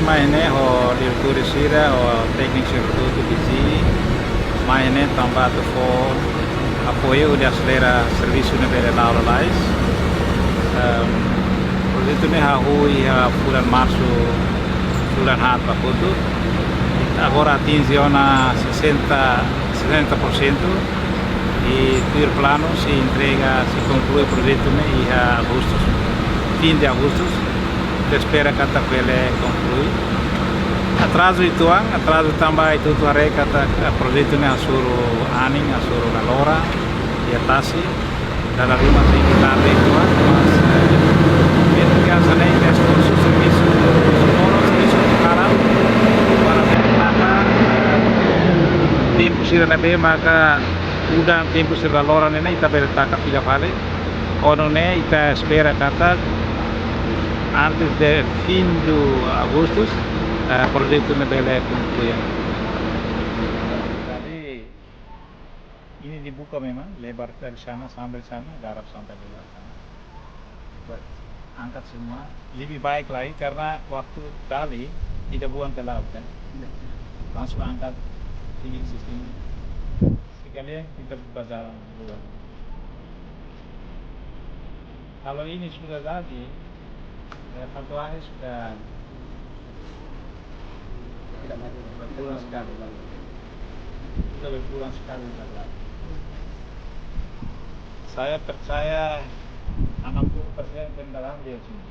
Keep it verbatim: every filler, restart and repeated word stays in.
Mai ne'e ho diretór sira, ho tékniku sira hotu-hotu D G, mai ne'e tanba atu fó apoiu hodi aselera servisu ne'e bele la'o lalais. Em, projetu ne'e hahú iha fulan Marsu, fulan haat ba kotuk. Agora atinje ona sesenta, sesenta por cento. I tuir planu sei entrega, sei konklui projetu ne'e iha Agostu, fim de Agostu. Ita espera katak bele konklui. Atrazu uitoan, atrazu tanba ita hotu haree katak projetu ne'e hasoru anin, hasoru laloran iha tasi. Dala ruma tenke tarde uitoan, mas, eh, mesmu ke hanesan ne'e, ita esforsu, servisu, loron, servisu kalan, para bele taka, eh, tempu sira ne'ebé maka udan, tempu sira laloran ne'e ita bele taka fila fali. Ho nune'e ita espera katak antes de fim de Agostu, eh, projetu ne'e bele konklui. Jadi, ini dibuka memang lebar dari sana sampai sana, garap sampai lebar sana. Buat angkat semua, lebih baik lagi karena waktu tali tidak buang ke laut kan. Langsung angkat, ini sistem. Sekalian kita buka jalan keluar. Kalau ini sudah jadi, eh, faktualnya sudah, tidak maju, berkurang sekali. Sudah berkurang sekali. Saya percaya enam puluh persen kendaraan dia sini.